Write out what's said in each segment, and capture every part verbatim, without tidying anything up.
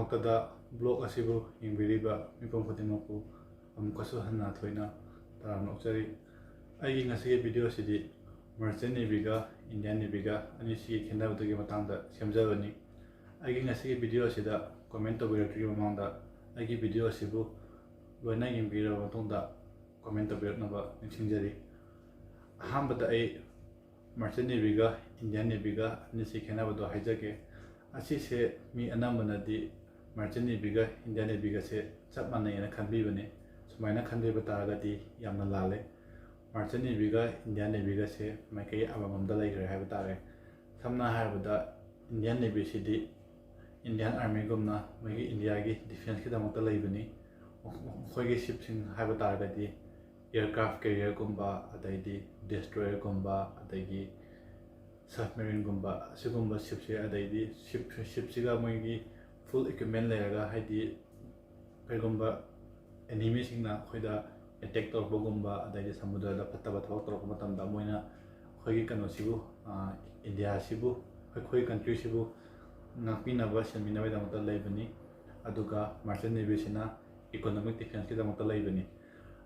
ꯃꯊꯛꯇ ꯕ꯭ꯂꯣꯛ ꯑꯁꯤꯕꯨ ꯌꯦꯡꯕꯤꯔꯤꯕ ꯃꯤꯄꯨꯝ ꯈꯨꯗꯤꯡꯃꯛꯄꯨ ꯑꯃꯨꯛꯀꯁꯨ ꯍꯟꯅ ꯊꯣꯏꯅ ꯇꯔꯥꯝꯅ ꯑꯣꯛꯆꯔꯤ꯫ ꯑꯩꯒꯤ ꯉꯁꯤꯒꯤ ꯚꯤꯗꯤꯑꯣ ꯑꯁꯤꯗꯤ ꯃꯔꯆꯦꯟ ꯅꯦꯚꯤꯒ ꯏꯟꯗꯤꯌꯥꯟ ꯅꯦꯚꯤꯒ ꯑꯅꯤꯁꯤꯒꯤ ꯈꯦꯠꯅꯕꯗꯨꯒꯤ ꯃꯇꯥꯡꯗ ꯁꯦꯝꯖꯕꯅꯤ꯫ ꯑꯩꯒꯤ ꯉꯁꯤꯒꯤ ꯚꯤꯗꯤꯑꯣ ꯑꯁꯤꯗ ꯀꯣꯃꯦꯟ ꯇꯧꯕꯤꯔꯛꯇ꯭ꯔꯤꯉꯩ ꯃꯃꯥꯡꯗ ꯑꯩꯒꯤ ꯚꯤꯗꯤꯑꯣ ꯑꯁꯤꯕꯨ ꯂꯣꯏꯅ ꯌꯦꯡꯕꯤꯔꯕ ꯃꯇꯨꯡꯗ ꯀꯣꯃꯦꯟ ꯇꯧꯕꯤꯔꯛꯅꯕ ꯅꯤꯡꯁꯤꯡꯖꯔꯤ꯫ ꯑꯍꯥꯟꯕꯗ ꯑꯩ ꯃꯔꯆꯦꯟ ꯅꯦꯚꯤꯒ ꯏꯟꯗꯤꯌꯥꯟ ꯅꯦꯚꯤꯒ ꯑꯅꯤꯁꯤ ꯈꯦꯠꯅꯕꯗꯣ ꯍꯥꯏꯖꯒꯦ꯫ ꯑꯁꯤꯁꯦ ꯃꯤ ꯑꯅꯝꯕꯅꯗꯤ ꯃꯔꯆꯦꯟ ꯅꯦꯚꯤꯒ ꯏꯟꯗꯤꯌꯥꯟ ꯅꯦꯚꯤꯒꯁꯦ ꯆꯞ ꯃꯥꯟꯅꯩꯅ ꯈꯟꯕꯤꯕꯅꯤ꯫ ꯁꯨꯃꯥꯏꯅ ꯈꯟꯕꯤꯕ ꯇꯥꯔꯒꯗꯤ ꯌꯥꯝꯅ ꯂꯥꯜꯂꯦ꯫ ꯃꯔꯆꯦꯟ ꯅꯦꯚꯤꯒ ꯏꯟꯗꯤꯌꯥꯟ ꯅꯦꯚꯤꯒꯁꯦ ꯃꯥꯏꯀꯩ ꯑꯃꯃꯝꯗ ꯂꯩꯈ꯭ꯔꯦ ꯍꯥꯏꯕ ꯇꯥꯔꯦ꯫ ꯁꯝꯅ ꯍꯥꯏꯔꯕꯗ ꯏꯟꯗꯤꯌꯥꯟ ꯅꯦꯚꯤꯁꯤꯗꯤ ꯏꯟꯗꯤꯌꯥꯟ ꯑꯥꯔꯃꯤꯒꯨꯝꯅ ꯃꯣꯏꯒꯤ ꯏꯟꯗꯤꯌꯥꯒꯤ ꯗꯤꯐꯦꯟꯁꯀꯤꯗꯃꯛꯇ ꯂꯩꯕꯅꯤ꯫ ꯃꯈꯣꯏꯒꯤ ꯁꯤꯞꯁꯤꯡ ꯍꯥꯏꯕ ꯇꯥꯔꯒꯗꯤ ꯑꯦꯌꯔꯀ꯭ꯔꯥꯐ ꯀꯦꯔꯤꯌꯔꯒꯨꯝꯕ, ꯑꯗꯩꯗꯤ ꯗꯦꯁꯇ꯭ꯔꯣꯌꯔꯒꯨꯝꯕ, ꯑꯗꯒꯤ ꯁꯕꯃꯦꯔꯤꯟꯒꯨꯝꯕ, ꯑꯁꯤꯒꯨꯝꯕ ꯁꯤꯞꯁꯦ, ꯑꯗꯩꯗꯤ ꯁꯤꯞ ꯁꯤꯞꯁꯤꯒ ꯃꯣꯏꯒꯤ ꯐꯨꯜ ꯏꯀ꯭ꯋꯤꯞꯃꯦꯟ ꯂꯩꯔꯒ, ꯍꯥꯏꯗꯤ ꯀꯩꯒꯨꯝꯕ ꯑꯦꯅꯤꯃꯤꯁꯤꯡꯅ ꯑꯩꯈꯣꯏꯗ ꯑꯦꯇꯦꯛ ꯇꯧꯔꯛꯄꯒꯨꯝꯕ, ꯑꯗꯩꯗꯤ ꯁꯃꯨꯗ꯭ꯔꯗ ꯐꯠꯇꯕ ꯊꯕꯛ ꯇꯧꯔꯛꯄ ꯃꯇꯝꯗ ꯃꯣꯏꯅ ꯑꯩꯈꯣꯏꯒꯤ ꯀꯩꯅꯣꯁꯤꯕꯨ, ꯏꯟꯗꯤꯌꯥꯁꯤꯕꯨ, ꯑꯩꯈꯣꯏ ꯀꯟꯇ꯭ꯔꯤꯁꯤꯕꯨ ꯉꯥꯛꯄꯤꯅꯕ, ꯁꯦꯟꯕꯤꯅꯕꯒꯤꯗꯃꯛꯇ ꯂꯩꯕꯅꯤ꯫ ꯑꯗꯨꯒ ꯃꯔꯆꯦꯟ ꯅꯦꯚꯤꯁꯤꯅ ꯏꯀꯣꯅꯣꯃꯤꯛ ꯗꯤꯐꯦꯟꯁꯀꯤꯗꯃꯛꯇ ꯂꯩꯕꯅꯤ꯫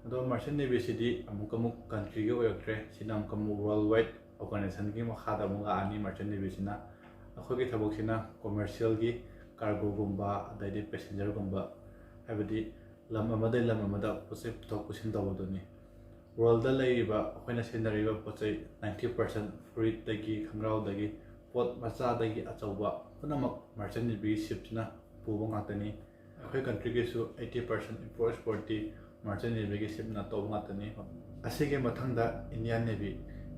ꯑꯗꯣ ꯃꯔꯆꯦꯟ ꯅꯦꯚꯤꯁꯤꯗꯤ ꯑꯃꯨꯛ ꯑꯃꯨꯛ ꯀꯟꯇ꯭ꯔꯤꯒꯤ ꯑꯣꯏꯔꯛꯇ꯭ꯔꯦ꯫ ꯁꯤꯅ ꯑꯃꯨꯛ ꯑꯃꯨꯛ ꯋꯥꯔꯜ ꯋꯥꯏꯗ ꯑꯣꯔꯒꯅꯥꯏꯖꯦꯁꯟꯒꯤ ꯃꯈꯥꯗ ꯑꯃꯨꯛ ꯂꯥꯛꯑꯅꯤ ꯃꯔꯆꯦꯟ ꯅꯦꯚꯤꯁꯤꯅ꯫ ꯑꯩꯈꯣꯏꯒꯤ ꯊꯕꯛꯁꯤꯅ ꯀꯣꯃꯔꯁꯤꯌꯦꯜꯒꯤ ꯀꯥꯔꯒꯣꯒꯨꯝꯕ, ꯑꯗꯩꯗꯤ ꯄꯦꯁꯦꯟꯖꯔꯒꯨꯝꯕ, ꯍꯥꯏꯕꯗꯤ ꯂꯝ ꯑꯃꯗꯒꯤ ꯂꯝ ꯑꯃꯗ ꯄꯣꯠ ꯆꯩ ꯄꯨꯊꯣꯛ ꯄꯨꯁꯤꯟ ꯇꯧꯕꯗꯨꯅꯤ꯫ ꯋꯥꯔꯜꯗ ꯂꯩꯔꯤꯕ ꯑꯩꯈꯣꯏꯅ ꯁꯤꯖꯤꯟꯅꯔꯤꯕ ꯄꯣꯠ ꯆꯩ ninety percent, ꯐꯨꯔꯤꯠꯇꯒꯤ, ꯈꯣꯡꯒ꯭ꯔꯥꯎꯗꯒꯤ, ꯄꯣꯠ ꯃꯆꯥꯗꯒꯤ ꯑꯆꯧꯕ ꯄꯨꯝꯅꯃꯛ ꯃꯔꯆꯦꯟ ꯅꯦꯚꯤꯒꯤ ꯁꯤꯞꯁꯤꯅ ꯄꯨꯕ ꯉꯥꯛꯇꯅꯤ꯫ ꯑꯩꯈꯣꯏ ꯀꯟꯇ꯭ꯔꯤꯒꯤꯁꯨ eighty percent import exportꯇꯤ ꯃꯔꯆꯦꯟ ꯅꯦꯚꯤꯒꯤ ꯁꯤꯞꯅ ꯇꯧꯕ ꯉꯥꯛꯇꯅꯤ꯫ ꯑꯁꯤꯒꯤ ꯃꯊꯪꯗ ꯏꯟꯗꯤꯌꯥꯟ ꯅꯦꯚꯤ꯫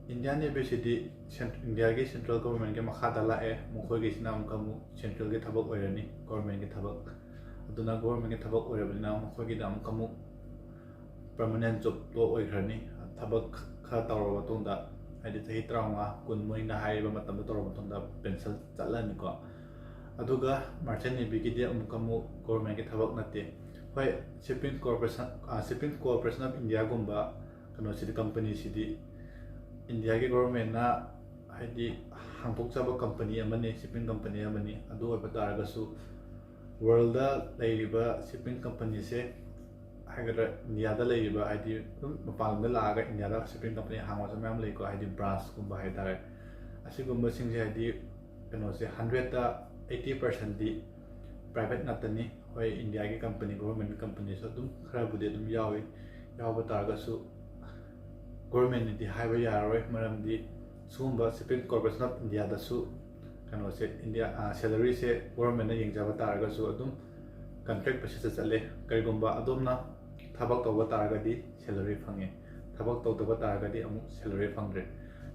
ꯏꯟꯗꯤꯌꯥꯟ ꯅꯦꯚꯤꯁꯤꯗꯤ ꯁꯦꯟ-, ꯏꯟꯗꯤꯌꯥꯒꯤ ꯁꯦꯟꯇ꯭ꯔꯦꯜ ꯒꯣꯚꯔꯟꯃꯦꯟꯒꯤ ꯃꯈꯥꯗ ꯂꯥꯛꯑꯦ꯫ ꯃꯈꯣꯏꯒꯤꯁꯤꯅ ꯑꯃꯨꯛꯀ ꯑꯃꯨꯛ ꯁꯦꯟꯇ꯭ꯔꯦꯜꯒꯤ ꯊꯕꯛ ꯑꯣꯏꯔꯅꯤ, ꯒꯣꯚꯔꯟꯃꯦꯟꯒꯤ ꯊꯕꯛ꯫ ꯑꯗꯨꯅ ꯒꯣꯚꯔꯟꯃꯦꯟꯒꯤ ꯊꯕꯛ ꯑꯣꯏꯔꯕꯅꯤꯅ ꯃꯈꯣꯏꯒꯤꯗ ꯑꯃꯨꯛꯀ ꯑꯃꯨꯛ ꯄꯔꯃꯅꯦꯟ ꯖꯣꯕꯇꯣ ꯑꯣꯏꯈ꯭ꯔꯅꯤ꯫ ꯊꯕꯛ ꯈꯔ ꯇꯧꯔꯕ ꯃꯇꯨꯡꯗ, ꯍꯥꯏꯗꯤ ꯆꯍꯤ ꯇꯔꯥꯃꯉꯥ, ꯀꯨꯟ ꯃꯣꯏꯅ ꯍꯥꯏꯔꯤꯕ ꯃꯇꯝꯗ ꯇꯧꯔꯕ ꯃꯇꯨꯡꯗ ꯄꯦꯟꯁꯟ ꯆꯠꯂꯅꯤꯀꯣ꯫ ꯑꯗꯨꯒ ꯃꯔꯆꯦꯟ ꯅꯦꯚꯤꯒꯤꯗꯤ ꯑꯃꯨꯛꯀ ꯑꯃꯨꯛ ꯒꯣꯚꯔꯟꯃꯦꯟꯒꯤ ꯊꯕꯛ ꯅꯠꯇꯦ꯫ ꯍꯣꯏ, ꯁꯤꯞꯄꯤꯡ ꯀꯣꯔꯄꯣꯔꯦꯁꯟ, ꯑ, ꯁꯤꯞꯄꯤꯡ ꯀꯣꯔꯄꯣꯔꯦꯁꯟ ꯑꯣꯐ ꯏꯟꯗꯤꯌꯥꯒꯨꯝꯕ ꯀꯩꯅꯣꯁꯤꯗꯤ, ꯀꯝꯄꯅꯤꯁꯤꯗꯤ ꯏꯟꯗꯤꯌꯥꯒꯤ ꯒꯣꯚꯔꯟꯃꯦꯟꯅ, ꯍꯥꯏꯗꯤ, ꯍꯥꯡꯗꯣꯛꯆꯕ ꯀꯝꯄꯅꯤ ꯑꯃꯅꯤ, ꯁꯤꯞꯄꯤꯡ ꯀꯝꯄꯅꯤ ꯑꯃꯅꯤ꯫ ꯑꯗꯨ ꯑꯣꯏꯕ ꯇꯥꯔꯒꯁꯨ ꯋꯥꯔꯜꯗ ꯂꯩꯔꯤꯕ ꯁꯤꯞꯄꯤꯡ ꯀꯝꯄꯅꯤꯁꯦ ꯍꯥꯏꯒꯗ꯭ꯔꯥ, ꯏꯟꯗꯤꯌꯥꯗ ꯂꯩꯔꯤꯕ, ꯍꯥꯏꯗꯤ ꯑꯗꯨꯝ ꯃꯄꯥꯟ ꯂꯝꯗ ꯂꯥꯛꯑꯒ ꯏꯟꯗꯤꯌꯥꯗ ꯁꯤꯞꯄꯤꯡ ꯀꯝꯄꯅꯤ ꯍꯥꯡꯕꯁꯨ ꯃꯌꯥꯝ ꯂꯩꯀꯣ, ꯍꯥꯏꯗꯤ ꯕ꯭ꯔꯥꯟꯁꯀꯨꯝꯕ ꯍꯥꯏꯇꯥꯔꯦ꯫ ꯑꯁꯤꯒꯨꯝꯕꯁꯤꯡꯁꯦ ꯍꯥꯏꯗꯤ ꯀꯩꯅꯣꯁꯦ ꯍꯟꯗ꯭ꯔꯦꯠꯇ ꯑꯩꯠꯇꯤ ꯄꯥꯔꯁꯦꯟꯗꯤ ꯄ꯭ꯔꯥꯏꯚꯦꯠ ꯉꯥꯛꯇꯅꯤ꯫ ꯍꯣꯏ, ꯏꯟꯗꯤꯌꯥꯒꯤ ꯀꯝꯄꯅꯤ, ꯒꯣꯕꯔꯃꯦꯟ ꯀꯝꯄꯅꯤꯁꯨ ꯑꯗꯨꯝ ꯈꯔꯕꯨꯗꯤ ꯑꯗꯨꯝ ꯌꯥꯎꯏ꯫ ꯌꯥꯎꯕ ꯇꯥꯔꯒꯁꯨ ꯒꯣꯕꯔꯃꯦꯟꯅꯗꯤ ꯍꯥꯏꯕ ꯌꯥꯔꯔꯣꯏ, ꯃꯔꯝꯗꯤ ꯁꯤꯒꯨꯝꯕ ꯁꯤꯞꯄꯤꯡ ꯀꯣꯔꯄꯣꯔꯦꯁꯟ ꯑꯣꯐ ꯏꯟꯗꯤꯌꯥꯗꯁꯨ ꯀꯩꯅꯣꯁꯦ, ꯏꯟꯗꯤꯌꯥ, ꯁꯦꯂꯔꯤꯁꯦ ꯒꯣꯕꯔꯃꯦꯟꯅ ꯌꯦꯡꯖꯕ ꯇꯥꯔꯒꯁꯨ ꯑꯗꯨꯝ ꯀꯟꯇ꯭ꯔꯦꯛ ꯕꯦꯁꯤꯁꯇ ꯆꯠꯂꯦ꯫ ꯀꯔꯤꯒꯨꯝꯕ ꯑꯗꯣꯝꯅ ꯊꯕꯛ ꯇꯧꯕ ꯇꯥꯔꯒꯗꯤ ꯁꯦꯂꯔꯤ ꯐꯪꯉꯦ, ꯊꯕꯛ ꯇꯧꯗꯕ ꯇꯥꯔꯒꯗꯤ ꯑꯃꯨꯛ ꯁꯦꯂꯔꯤ ꯐꯪꯗ꯭ꯔꯦ꯫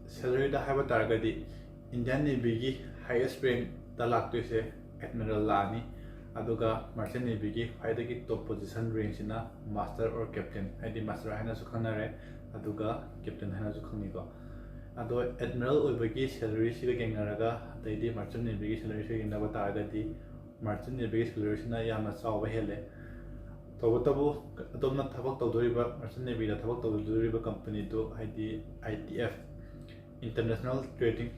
ꯁꯦꯂꯔꯤꯗ ꯍꯥꯏꯕ ꯇꯥꯔꯒꯗꯤ ꯏꯟꯗꯤꯌꯥꯟ ꯅꯦꯚꯤꯒꯤ ꯍꯥꯏꯌꯦꯁ ꯔꯦꯡꯛꯇ ꯂꯥꯛꯇꯣꯏꯁꯦ ꯑꯦꯗꯃꯤꯔꯦꯜ ꯂꯥꯛꯑꯅꯤ, ꯑꯗꯨꯒ ꯃꯥꯔꯆꯦꯟ ꯅꯦꯚꯤꯒꯤ ꯈ꯭ꯋꯥꯏꯗꯒꯤ ꯇꯣꯞ ꯄꯣꯖꯤꯁꯟ ꯔꯦꯡꯁꯤꯅ ꯃꯥꯁꯇꯔ ꯑꯣꯔ ꯀꯦꯞꯇꯦꯟ, ꯍꯥꯏꯗꯤ ꯃꯥꯁꯇꯔ ꯍꯥꯏꯅꯁꯨ ꯈꯪꯅꯔꯦ, ꯑꯗꯨꯒ ꯀꯦꯞꯇꯦꯟ ꯍꯥꯏꯅꯁꯨ ꯈꯪꯅꯩꯀꯣ꯫ ꯑꯗꯣ ꯑꯦꯗꯃꯤꯔꯦꯜ ꯑꯣꯏꯕꯒꯤ ꯁꯦꯂꯔꯤꯁꯤꯒ ꯌꯦꯡꯅꯔꯒ ꯑꯇꯩꯗꯤ ꯃꯥꯔꯆꯦꯟ ꯅꯦꯚꯤꯒꯤ ꯁꯦꯂꯔꯤꯁꯤꯒ ꯌꯦꯡꯅꯕ ꯇꯥꯔꯒꯗꯤ ꯃꯥꯔꯆꯦꯟ ꯅꯦꯚꯤꯒꯤ ꯁꯦꯂꯔꯤꯁꯤꯅ ꯌꯥꯝꯅ ꯆꯥꯎꯕ ꯍꯦꯜꯂꯦ꯫ ꯇꯧꯕꯇꯕꯨ ꯑꯗꯣꯝꯅ ꯊꯕꯛ ꯇꯧꯗꯣꯔꯤꯕ, ꯃꯥꯔꯆꯦꯟ ꯅꯦꯚꯤꯗ ꯊꯕꯛ ꯇꯧꯗꯣꯔꯤꯕ ꯀꯝꯄꯅꯤꯗꯨ, ꯍꯥꯏꯗꯤ I T F, international trading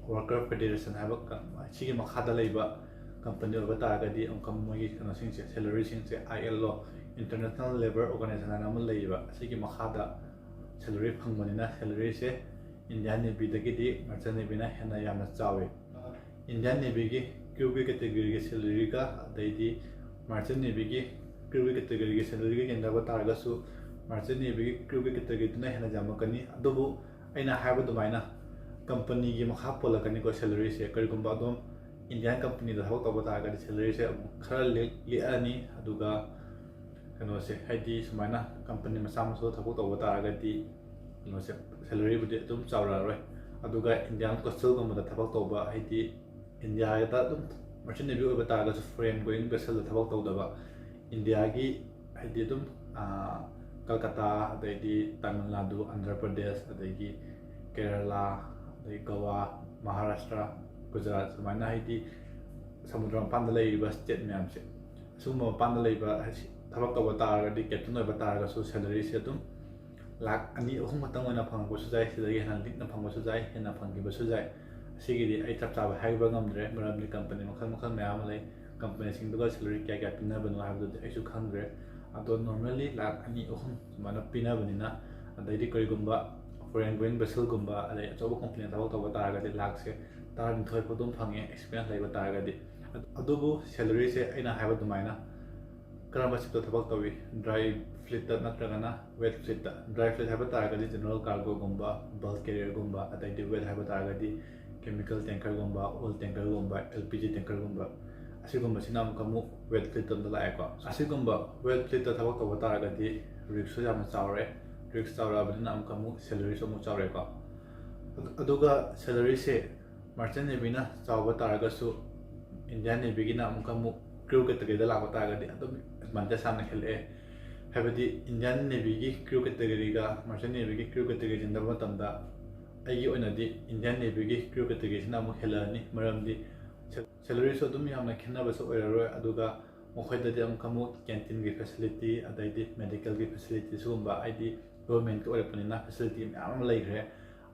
worker federation ꯍꯥꯏꯕ ꯀ-, ꯁꯤꯒꯤ ꯃꯈꯥꯗ ꯂꯩꯕ ꯀꯝꯄꯅꯤ ꯑꯣꯏꯕ ꯇꯥꯔꯒꯗꯤ ꯑꯃꯨꯛꯀ ꯃꯣꯏꯒꯤ ꯀꯩꯅꯣꯁꯤꯡꯁꯦ, ꯁꯦꯂꯔꯤꯁꯤꯡꯁꯦ, ꯑꯥꯏ ꯑꯦꯜ ꯑꯣ, ꯏꯟꯇꯔꯅꯦꯁꯅꯦꯜ ꯂꯦꯕꯔ ꯑꯣꯔꯒꯅꯥꯏꯖꯦꯁꯟ ꯍꯥꯏꯅ ꯑꯃ ꯂꯩꯌꯦꯕ, ꯑꯁꯤꯒꯤ ꯃꯈꯥꯗ ꯁꯦꯂꯔꯤ ꯐꯪꯕꯅꯤꯅ ꯁꯦꯂꯔꯤꯁꯦ ꯏꯟꯗꯤꯌꯥꯟ ꯅꯦꯚꯤꯗꯒꯤꯗꯤ ꯃꯥꯔꯆꯦꯟ ꯅꯦꯚꯤꯅ ꯍꯦꯟꯅ ꯌꯥꯝꯅ ꯆꯥꯎꯋꯤ꯫ ꯏꯟꯗꯤꯌꯥꯟ ꯅꯦꯚꯤꯒꯤ ꯀ꯭ꯔꯨꯒꯤ ꯀꯦꯇꯒꯔꯤꯒꯤ ꯁꯦꯂꯔꯤꯒ ꯑꯗꯩꯗꯤ ꯃꯥꯔꯆꯦꯟ ꯅꯦꯚꯤꯒꯤ ꯀ꯭ꯔꯨꯒꯤ ꯀꯦꯇꯒꯔꯤꯒꯤ ꯁꯦꯂꯔꯤꯒ ꯌꯦꯡꯅꯕ ꯇꯥꯔꯒꯁꯨ ꯃꯥꯔꯆꯦꯟ ꯅꯦꯚꯤꯒꯤ ꯀ꯭ꯔꯨꯒꯤ ꯀꯦꯇꯒꯔꯤꯗꯨꯅ ꯍꯦꯟꯅ ꯌꯥꯝꯃꯛꯀꯅꯤ꯫ ꯑꯗꯨꯕꯨ ꯑꯩꯅ ꯍꯥꯏꯕ ꯑꯗꯨꯃꯥꯏꯅ ꯀꯝꯄꯅꯤꯒꯤ ꯃꯈꯥ ꯄꯣꯜꯂꯛꯀꯅꯤꯀꯣ ꯁꯦꯂꯔꯤꯁꯦ꯫ ꯀꯔꯤꯒꯨꯝꯕ ꯑꯗꯣꯝ ꯏꯟꯗꯤꯌꯥꯟ ꯀꯝꯄꯅꯤꯗ ꯊꯕꯛ ꯇꯧꯕ ꯇꯥꯔꯒꯗꯤ ꯁꯦꯂꯔꯤꯁꯦ ꯑꯃꯨꯛ ꯈꯔ ꯂꯤꯛ-, ꯂꯤꯛꯑꯅꯤ꯫ ꯑꯗꯨꯒ ꯀꯩꯅꯣꯁꯦ, ꯍꯥꯏꯗꯤ ꯁꯨꯃꯥꯏꯅ ꯀꯝꯄꯅꯤ ꯃꯆꯥ ꯃꯁꯨꯗ ꯊꯕꯛ ꯇꯧꯕ ꯇꯥꯔꯒꯗꯤ ꯀꯩꯅꯣꯁꯦ, ꯁꯦꯂꯔꯤꯕꯨꯗꯤ ꯑꯗꯨꯝ ꯆꯥꯎꯔꯛꯑꯔꯣꯏ꯫ ꯑꯗꯨꯒ ꯏꯟꯗꯤꯌꯥꯟ ꯀꯣꯁꯇꯦꯜꯒꯨꯝꯕꯗ ꯊꯕꯛ ꯇꯧꯕ, ꯍꯥꯏꯗꯤ ꯏꯟꯗꯤꯌꯥꯗ ꯑꯗꯨꯝ ꯃꯥꯔꯆꯦꯟ ꯅꯦꯚꯤ ꯑꯣꯏꯕ ꯇꯥꯔꯒꯁꯨ ꯐꯣꯔꯦꯟ ꯒꯣꯌꯤꯡ ꯚꯦꯁꯦꯜꯗ ꯊꯕꯛ ꯇꯧꯗꯕ, ꯏꯟꯗꯤꯌꯥꯒꯤ ꯍꯥꯏꯗꯤ ꯑꯗꯨꯝ, ꯑꯥ, ꯀꯜꯀꯇꯥ, ꯑꯗꯩꯗꯤ ꯇꯥꯃꯤꯜ ꯅꯥꯗꯨ, ꯑꯟꯙ꯭ꯔ ꯄ꯭ꯔꯗꯦꯁ, ꯑꯗꯒꯤ ꯀꯦꯔꯂꯥ, ꯑꯗꯩ ꯒꯋꯥ, ꯃꯍꯥꯔꯥꯁꯇ꯭ꯔ, ꯒꯨꯖꯔꯥꯠ, ꯁꯨꯃꯥꯏꯅ ꯍꯥꯏꯗꯤ ꯁꯃꯨꯗ꯭ꯔ ꯃꯄꯥꯟꯗ ꯂꯩꯔꯤꯕ ꯁ꯭ꯇꯦꯠ ꯃꯌꯥꯝꯁꯦ, ꯑꯁꯤꯒꯨꯝꯕ ꯃꯄꯥꯟꯗ ꯂꯩꯕ ꯍꯥꯏꯁꯤ ꯊꯕꯛ ꯇꯧꯕ ꯇꯥꯔꯒꯗꯤ, ꯀꯦꯞꯇꯦꯟ ꯑꯣꯏꯕ ꯇꯥꯔꯒꯁꯨ ꯁꯦꯂꯔꯤꯁꯦ ꯑꯗꯨꯝ ꯂꯥꯛ ꯑꯅꯤ ꯑꯍꯨꯝ ꯈꯛꯇꯪ ꯑꯣꯏꯅ ꯐꯪꯉꯛꯄꯁꯨ ꯌꯥꯏ, ꯁꯤꯗꯒꯤ ꯍꯦꯟꯅ ꯂꯤꯛꯅ ꯐꯪꯕꯁꯨ ꯌꯥꯏ, ꯍꯦꯟꯅ ꯐꯪꯈꯤꯕꯁꯨ ꯌꯥꯏ꯫ ꯑꯁꯤꯒꯤꯗꯤ ꯑꯩ ꯆꯞ ꯆꯥꯕ ꯍꯥꯏꯕ ꯉꯝꯗ꯭ꯔꯦ, ꯃꯔꯝꯗꯤ ꯀꯝꯄꯅꯤ ꯃꯈꯜ ꯃꯈꯜ ꯃꯌꯥꯝ ꯑꯃ ꯂꯩ꯫ ꯀꯝꯄꯅꯤꯁꯤꯡꯗꯨꯒ ꯁꯦꯂꯔꯤ ꯀꯌꯥ ꯀꯌꯥ ꯄꯤꯅꯕꯅꯣ ꯍꯥꯏꯕꯗꯨꯗꯤ ꯑꯩꯁꯨ ꯈꯪꯗ꯭ꯔꯦ꯫ ꯑꯗꯣ normally ꯂꯥꯛ ꯑꯅꯤ ꯑꯍꯨꯝ ꯁꯨꯃꯥꯏꯅ ꯄꯤꯅꯕꯅꯤꯅ, ꯑꯗꯩꯗꯤ ꯀꯔꯤꯒꯨꯝꯕ foreign going vesselꯒꯨꯝꯕ, ꯑꯗꯩ ꯑꯆꯧꯕ ꯀꯝꯄꯅꯤꯗ ꯊꯕꯛ ꯇꯧꯕ ꯇꯥꯔꯒꯗꯤ ꯂꯥꯛꯁꯦ ꯇꯔꯥꯅꯤꯊꯣꯏ ꯐꯥꯎ ꯑꯗꯨꯝ ꯐꯪꯉꯦ, experience ꯂꯩꯕ ꯇꯥꯔꯒꯗꯤ꯫ ꯑꯗꯨꯕꯨ ꯁꯦꯂꯔꯤꯁꯦ ꯑꯩꯅ ꯍꯥꯏꯕ ꯑꯗꯨꯃꯥꯏꯅ ꯀꯔꯝꯕ shipꯇ ꯊꯕꯛ ꯇꯧꯏ, dry fleetꯇ ꯅꯠꯇ꯭ꯔꯒꯅ wet fleetꯇ? Dry fleet ꯍꯥꯏꯕ ꯇꯥꯔꯒꯗꯤ general cargoꯒꯨꯝꯕ, bulk carrierꯒꯨꯝꯕ, ꯑꯗꯩꯗꯤ wet ꯍꯥꯏꯕ ꯇꯥꯔꯒꯗꯤ chemical tankerꯒꯨꯝꯕ, oil tankerꯒꯨꯝꯕ, L P G tankerꯒꯨꯝꯕ, ꯑꯁꯤꯒꯨꯝꯕꯁꯤꯅ ꯑꯃꯨꯛꯀ ꯑꯃꯨꯛ wet fleetꯇ ꯑꯃꯨꯛ ꯂꯥꯛꯑꯦꯀꯣ꯫ ꯑꯁꯤꯒꯨꯝꯕ wet fleetꯇ ꯊꯕꯛ ꯇꯧꯕ ꯇꯥꯔꯒꯗꯤ riskꯁꯨ ꯌꯥꯝꯅ ꯆꯥꯎꯔꯦ, risk ꯆꯥꯎꯔꯛꯑꯕꯅꯤꯅ ꯑꯃꯨꯛꯀ ꯑꯃꯨꯛ salaryꯁꯨ ꯑꯃꯨꯛ ꯆꯥꯎꯔꯦꯀꯣ꯫ ꯑꯗꯨ-, ꯑꯗꯨꯒ salaryꯁꯦ Merchant Navyꯅ ꯆꯥꯎꯕ ꯇꯥꯔꯒꯁꯨ Indian Navyꯒꯤꯅ ꯑꯃꯨꯛꯀ ꯑꯃꯨꯛ crew categoryꯗ ꯂꯥꯛꯄ ꯇꯥꯔꯒꯗꯤ ꯑꯗꯨꯝ advantage ꯌꯥꯝꯅ ꯍꯦꯜꯂꯛꯑꯦ꯫ ꯍꯥꯏꯕꯗꯤ Indian Navyꯒꯤ crew categoryꯒ Merchant Navyꯒꯤ crew category ꯌꯦꯡꯅꯕ ꯃꯇꯝꯗ ꯑꯩꯒꯤ ꯑꯣꯏꯅꯗꯤ Indian Navyꯒꯤ crew categoryꯁꯤꯅ ꯑꯃꯨꯛ ꯍꯦꯜꯂꯛꯑꯅꯤ, ꯃꯔꯝꯗꯤ salaryꯁꯨ ꯑꯗꯨꯝ ꯌꯥꯝꯅ ꯈꯦꯠꯅꯕꯁꯨ ꯑꯣꯏꯔꯔꯣꯏ꯫ ꯑꯗꯨꯒ ꯃꯈꯣꯏꯗꯗꯤ ꯑꯃꯨꯛꯀ ꯑꯃꯨꯛ canteenꯒꯤ facility, ꯑꯗꯩꯗꯤ medicalꯒꯤ facility, ꯁꯤꯒꯨꯝꯕ, ꯍꯥꯏꯗꯤ governmentꯀꯤ ꯑꯣꯏꯔꯛꯄꯅꯤꯅ facility ꯃꯌꯥꯝ ꯑꯃ ꯂꯩꯈ꯭ꯔꯦ꯫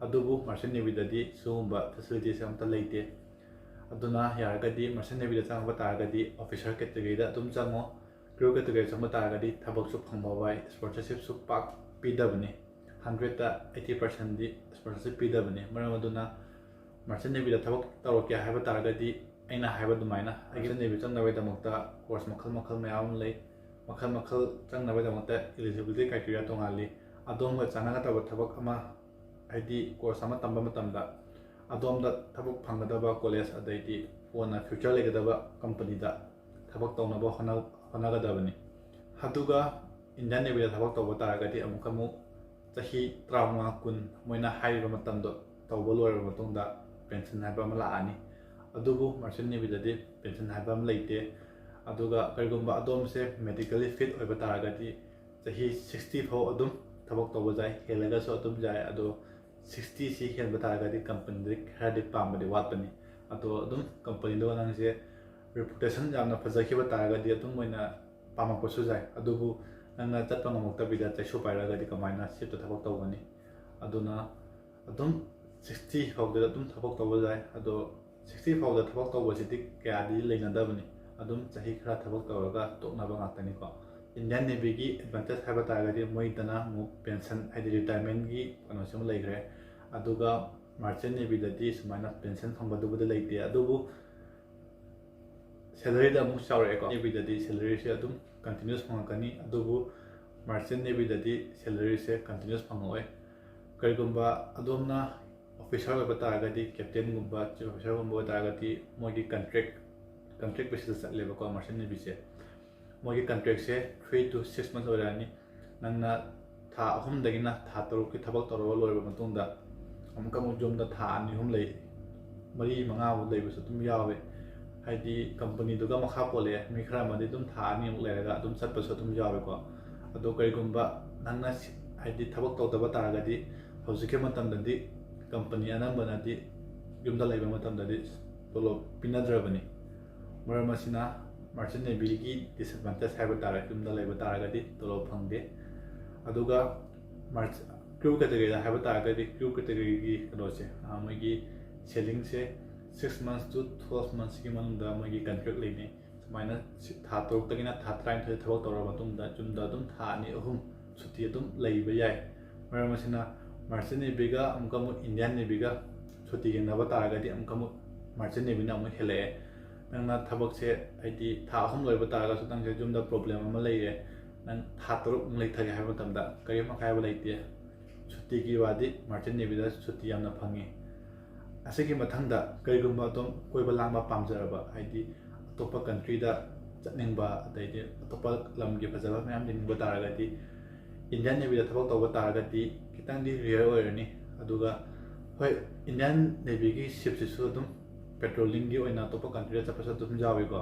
ꯑꯗꯨꯕꯨ Merchant Navyꯗꯗꯤ ꯁꯤꯒꯨꯝꯕ facilitiesꯁꯦ ꯑꯝꯇ ꯂꯩꯇꯦ꯫ ꯑꯗꯨꯅ ꯌꯥꯔꯒꯗꯤ Merchant Navyꯗ ꯆꯪꯉꯛꯄ ꯇꯥꯔꯒꯗꯤ officer categoryꯗ ꯑꯗꯨꯝ ꯆꯪꯉꯣ꯫ Crew category ꯆꯪꯕ ꯇꯥꯔꯒꯗꯤ ꯊꯕꯛꯁꯨ ꯐꯪꯕ ꯋꯥꯏ, sponsorshipꯁꯨ ꯄꯥꯛ ꯄꯤꯗꯕꯅꯤ꯫ Hundredꯇ eighty percentꯗꯤ sponsorship ꯄꯤꯗꯕꯅꯤ꯫ ꯃꯔꯝ ꯑꯗꯨꯅ Merchant Navyꯗ ꯊꯕꯛ ꯇꯧꯔꯛꯀꯦ ꯍꯥꯏꯕ ꯇꯥꯔꯒꯗꯤ ꯑꯩꯅ ꯍꯥꯏꯕ ꯑꯗꯨꯃꯥꯏꯅ ꯑꯩꯒꯤ Merchant Navy ꯆꯪꯅꯕꯒꯤꯗꯃꯛꯇ course ꯃꯈꯜ ꯃꯈꯜ ꯃꯌꯥꯝ ꯑꯃ ꯂꯩ꯫ ꯃꯈꯜ ꯃꯈꯜ ꯆꯪꯅꯕꯒꯤꯗꯃꯛꯇ eligibility criteria ꯇꯣꯉꯥꯜꯂꯤ꯫ ꯑꯗꯣꯝꯒ ꯆꯥꯟꯅꯒꯗꯕ ꯊꯕꯛ ꯑꯃ, ꯍꯥꯏꯗꯤ course ꯑꯃ ꯇꯝꯕ ꯃꯇꯝꯗ ꯑꯗꯣꯝꯗ ꯊꯕꯛ ꯐꯪꯒꯗꯕ college, ꯑꯗꯩꯗꯤ ꯀꯣꯟꯅ future ꯂꯩꯒꯗꯕ companyꯗ ꯊꯕꯛ ꯇꯧꯅꯕ ꯍꯣꯠꯅ-, ꯍꯣꯠꯅꯒꯗꯕꯅꯤ꯫ ꯑꯗꯨꯒ Indian Navyꯗ ꯊꯕꯛ ꯇꯧꯕ ꯇꯥꯔꯒꯗꯤ ꯑꯃꯨꯛꯀ ꯑꯃꯨꯛ ꯆꯍꯤ ꯇꯔꯥꯃꯉꯥ, ꯀꯨꯟ ꯃꯣꯏꯅ ꯍꯥꯏꯔꯤꯕ ꯃꯇꯝꯗꯣ ꯇꯧꯕ ꯂꯣꯏꯔꯕ ꯃꯇꯨꯡꯗ pension ꯍꯥꯏꯕ ꯑꯃ ꯂꯥꯛꯑꯅꯤ꯫ ꯑꯗꯨꯕꯨ Merchant Navyꯗꯗꯤ pension ꯍꯥꯏꯕ ꯑꯃ ꯂꯩꯇꯦ꯫ ꯑꯗꯨꯒ ꯀꯔꯤꯒꯨꯝꯕ ꯑꯗꯣꯝꯁꯦ medically fit ꯑꯣꯏꯕ ꯇꯥꯔꯒꯗꯤ ꯆꯍꯤ sixty ꯐꯥꯎ ꯑꯗꯨꯝ ꯊꯕꯛ ꯇꯧꯕ ꯌꯥꯏ, ꯍꯦꯜꯂꯒꯁꯨ ꯑꯗꯨꯝ ꯌꯥꯏ꯫ ꯑꯗꯣ sixtyꯁꯤ ꯍꯦꯟꯕ ꯇꯥꯔꯒꯗꯤ companyꯗꯗꯤ ꯈꯔꯗꯤ ꯄꯥꯝꯕꯗꯤ ꯋꯥꯠꯄꯅꯤ꯫ ꯑꯗꯣ ꯑꯗꯨꯝ companyꯗꯣ ꯅꯪꯁꯦ reputation ꯌꯥꯝꯅ ꯐꯖꯈꯤꯕ ꯇꯥꯔꯒꯗꯤ ꯑꯗꯨꯝ ꯃꯣꯏꯅ ꯄꯥꯝꯃꯛꯄꯁꯨ ꯌꯥꯏ꯫ ꯑꯗꯨꯕꯨ ꯅꯪꯅ ꯆꯠꯄ ꯉꯝꯃꯛꯇꯕꯤꯗ ꯆꯩꯁꯨ ꯄꯥꯏꯔꯒꯗꯤ ꯀꯃꯥꯏꯅ shipꯇ ꯊꯕꯛ ꯇꯧꯒꯅꯤ? ꯑꯗꯨꯅ ꯑꯗꯨꯝ sixty ꯐꯥꯎꯗ ꯑꯗꯨꯝ ꯊꯕꯛ ꯇꯧꯕ ꯌꯥꯏ꯫ ꯑꯗꯣ sixty ꯐꯥꯎꯗ ꯊꯕꯛ ꯇꯧꯕꯁꯤꯗꯤ ꯀꯌꯥꯗꯤ ꯂꯩꯅꯗꯕꯅꯤ꯫ ꯑꯗꯨꯝ ꯆꯍꯤ ꯈꯔ ꯊꯕꯛ ꯇꯧꯔꯒ ꯇꯣꯛꯅꯕ ꯉꯥꯛꯇꯅꯤꯀꯣ꯫ Indian Navyꯒꯤ advantage ꯍꯥꯏꯕ ꯇꯥꯔꯒꯗꯤ ꯃꯣꯏꯗꯅ ꯑꯃꯨꯛ pension, ꯍꯥꯏꯗꯤ retirementꯒꯤ ꯀꯩꯅꯣꯁꯤꯃ ꯂꯩꯈ꯭ꯔꯦ꯫ ꯑꯗꯨꯒ Merchant Navyꯗꯗꯤ ꯁꯨꯃꯥꯏꯅ pension ꯐꯪꯕꯗꯨꯕꯨꯗꯤ ꯂꯩꯇꯦ, ꯑꯗꯨꯕꯨ salaryꯗ ꯑꯃꯨꯛ ꯆꯥꯎꯔꯛꯑꯦꯀꯣ꯫ Navyꯗꯗꯤ salaryꯁꯦ ꯑꯗꯨꯝ continuous ꯐꯪꯉꯛꯀꯅꯤ, ꯑꯗꯨꯕꯨ Merchant Navyꯗꯗꯤ salaryꯁꯦ continuous ꯐꯪꯉꯛꯑꯣꯏ꯫ ꯀꯔꯤꯒꯨꯝꯕ ꯑꯗꯣꯝꯅ officer ꯑꯣꯏꯕ ꯇꯥꯔꯒꯗꯤ, captainꯒꯨꯝꯕ, chief officerꯒꯨꯝꯕ ꯑꯣꯏ ꯇꯥꯔꯒꯗꯤ, ꯃꯣꯏꯒꯤ contract, contract basisꯇ ꯆꯠꯂꯦꯕꯀꯣ Merchant Navyꯁꯦ꯫ ꯃꯣꯏꯒꯤ contractꯁꯦ three to six months ꯑꯣꯏꯔꯛꯑꯅꯤ꯫ ꯅꯪꯅ ꯊꯥ ꯑꯍꯨꯝꯗꯒꯤꯅ ꯊꯥ ꯇꯔꯨꯛꯀꯤ ꯊꯕꯛ ꯇꯧꯔꯒ ꯂꯣꯏꯔꯕ ꯃꯇꯨꯡꯗ, ꯑꯃꯨꯛꯀ ꯑꯃꯨꯛ ꯌꯨꯝꯗ ꯊꯥ ꯑꯅꯤ ꯑꯍꯨꯝ ꯂꯩ, ꯃꯔꯤ ꯃꯉꯥꯃꯨꯛ ꯂꯩꯕꯁꯨ ꯑꯗꯨꯝ ꯌꯥꯎꯋꯦ꯫ ꯍꯥꯏꯗꯤ companyꯗꯨꯒ ꯃꯈꯥ ꯄꯣꯜꯂꯦ, ꯃꯤ ꯈꯔ ꯑꯃꯗꯤ ꯑꯗꯨꯝ ꯊꯥ ꯑꯅꯤꯃꯨꯛ ꯂꯩꯔꯒ ꯑꯗꯨꯝ ꯆꯠꯄꯁꯨ ꯑꯗꯨꯝ ꯌꯥꯎꯋꯦꯀꯣ꯫ ꯑꯗꯣ ꯀꯔꯤꯒꯨꯝꯕ ꯅꯪꯅ ꯁꯤ-, ꯍꯥꯏꯗꯤ ꯊꯕꯛ ꯇꯧꯗꯕ ꯇꯥꯔꯒꯗꯤ, ꯍꯧꯖꯤꯛꯀꯤ ꯃꯇꯝꯗꯗꯤ company ꯑꯅꯝꯕꯅꯗꯤ ꯌꯨꯝꯗ ꯂꯩꯕ ꯃꯇꯝꯗꯗꯤ ꯇꯣꯂꯣꯞ ꯄꯤꯅꯗ꯭ꯔꯕꯅꯤ꯫ ꯃꯔꯝ ꯑꯁꯤꯅ Merchant Navyꯒꯤ disadvantage ꯍꯥꯏꯕ ꯇꯥꯔꯦ, ꯌꯨꯝꯗ ꯂꯩꯕ ꯇꯥꯔꯒꯗꯤ ꯇꯣꯂꯣꯞ ꯐꯪꯗꯦ꯫ ꯑꯗꯨꯒ ꯃꯥꯔꯆ-, crew categoryꯗ ꯍꯥꯏꯕ ꯇꯥꯔꯒꯗꯤ, crew categoryꯒꯤ ꯀꯩꯅꯣꯁꯦ, ꯑ, ꯃꯣꯏꯒꯤ sailingꯁꯦ six months to twelve monthsꯀꯤ ꯃꯅꯨꯡꯗ ꯃꯣꯏꯒꯤ contract ꯂꯩꯅꯩ꯫ ꯁꯨꯃꯥꯏꯅ ꯁꯤ-, ꯊꯥ ꯇꯔꯨꯛꯇꯒꯤꯅ ꯊꯥ ꯇꯔꯥꯅꯤꯊꯣꯏ ꯊꯕꯛ ꯇꯧꯔꯕ ꯃꯇꯨꯡꯗ ꯌꯨꯝꯗ ꯑꯗꯨꯝ ꯊꯥ ꯑꯅꯤ ꯑꯍꯨꯝ ꯁꯨꯇꯤ ꯑꯗꯨꯝ ꯂꯩꯕ ꯌꯥꯏ꯫ ꯃꯔꯝ ꯑꯁꯤꯅ Merchant Navyꯒ ꯑꯃꯨꯛꯀ ꯑꯃꯨꯛ Indian Navyꯒ ꯁꯨꯇꯤ ꯌꯦꯡꯅꯕ ꯇꯥꯔꯒꯗꯤ, ꯑꯃꯨꯛꯀ ꯑꯃꯨꯛ Merchant Navyꯅ ꯑꯃꯨꯛ ꯍꯦꯜꯂꯛꯑꯦ꯫ ꯅꯪꯅ ꯊꯕꯛꯁꯦ, ꯍꯥꯏꯗꯤ ꯊꯥ ꯑꯍꯨꯝ ꯂꯣꯏꯕ ꯇꯥꯔꯒꯁꯨ, ꯅꯪꯁꯦ ꯌꯨꯝꯗ problem ꯑꯃ ꯂꯩꯔꯦ, ꯅꯪ ꯊꯥ ꯇꯔꯨꯛ ꯑꯃꯨꯛ ꯂꯩꯊꯒꯦ ꯍꯥꯏꯕ ꯃꯇꯝꯗ ꯀꯔꯤꯝ ꯑꯀꯥꯏꯕ ꯂꯩꯇꯦ꯫ ꯁꯨꯇꯤꯒꯤ ꯋꯥꯗꯤ Merchant Navyꯗ ꯁꯨꯇꯤ ꯌꯥꯝꯅ ꯐꯪꯉꯤ꯫ ꯑꯁꯤꯒꯤ ꯃꯊꯪꯗ ꯀꯔꯤꯒꯨꯝꯕ ꯑꯗꯣꯝ ꯀꯣꯏꯕ ꯂꯥꯡꯕ ꯄꯥꯝꯖꯔꯕ, ꯍꯥꯏꯗꯤ ꯑꯇꯣꯞꯄ countryꯗ ꯆꯠꯅꯤꯡꯕ, ꯑꯗꯩꯗꯤ ꯑꯇꯣꯞꯄ ꯂꯝꯒꯤ ꯐꯖꯕ ꯃꯌꯥꯝ ꯌꯦꯡꯅꯤꯡꯕ ꯇꯥꯔꯒꯗꯤ, Indian Navyꯗ ꯊꯕꯛ ꯇꯧꯕ ꯇꯥꯔꯒꯗꯤ ꯈꯤꯇꯪꯗꯤ rare ꯑꯣꯏꯔꯅꯤ꯫ ꯑꯗꯨꯒ ꯍꯣꯏ, Indian Navyꯒꯤ shipꯁꯤꯁꯨ ꯑꯗꯨꯝ patrollingꯒꯤ ꯑꯣꯏꯅ ꯑꯇꯣꯞꯄ countryꯗ ꯆꯠꯄꯁꯨ ꯑꯗꯨꯝ ꯌꯥꯎꯏꯀꯣ꯫